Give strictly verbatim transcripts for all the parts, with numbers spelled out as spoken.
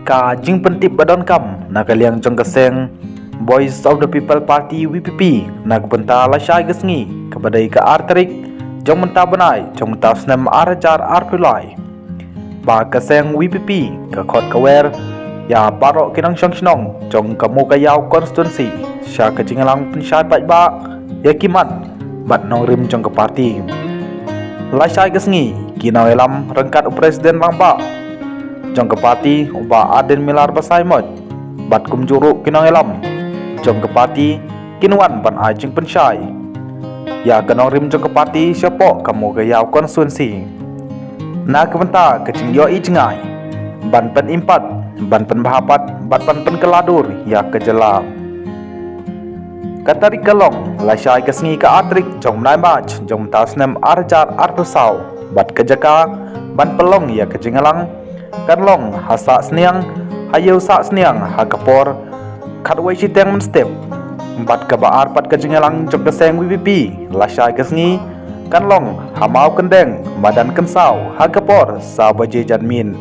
Ka jingpyntip ba donkam na ka liang jong ka seng Voice of the People Party, V P P, na ka bynta lashai ka sngi kaba dei ka ar tarik jong mynta bnai jong mynta snem ar hajar arphew lai, ba ka seng V P P ka khot ka wer ïa baroh ki nongshong shnong jong ka Mowkaiaw constituency sha ka jingïalang pynshai paidbah ïa ki mat bad nongrim jong ka party. Lashai ka sngi ki nongïalam ryngkat u president rangbah jong ka party, u Bah Ardent Miller Basaiawmoit, bad kumjuh ruh ki nongïalam jong ka party kin wan ban ai jingpynshai ïa ka nongrim jong ka party shapoh ka Mowkaiaw constituency na ka bynta ka jingïohi jngai ban pynimpat, ban pynbha pat bad ban pynkylla dur ïa ka jylla. Ka tarik ka long lashai ka sngi ka ar tarik jong bnai March jong mynta snem ar hajar arphew saw, bad ka jaka ban pynlong ïa ka jingïalang kan long ha Sahsniang, ha Ïew Sahsniang, ha ka por khatwei shiteng mynstep. Bad kaba ar pat ka jingïalang jong ka seng V P P lashai ka sngi kan long ha Mawkyndeng, madan Kynsaw, ha ka por saw baje janmiet.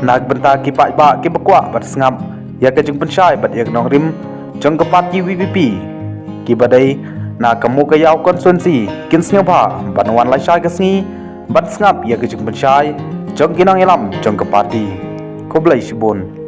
Na ka bynta ki paidbah kiba kwah ban sngap ïa ka jingpynshai bad ïa ka nongrim jong ka party V P P kiba dei na ka Mowkaiaw constituency, kin sngewbha ban wan lashai ka sngi ban sngap ïa ka jingpynshai jong ki nongïalam jong ka party. Khublei shibun.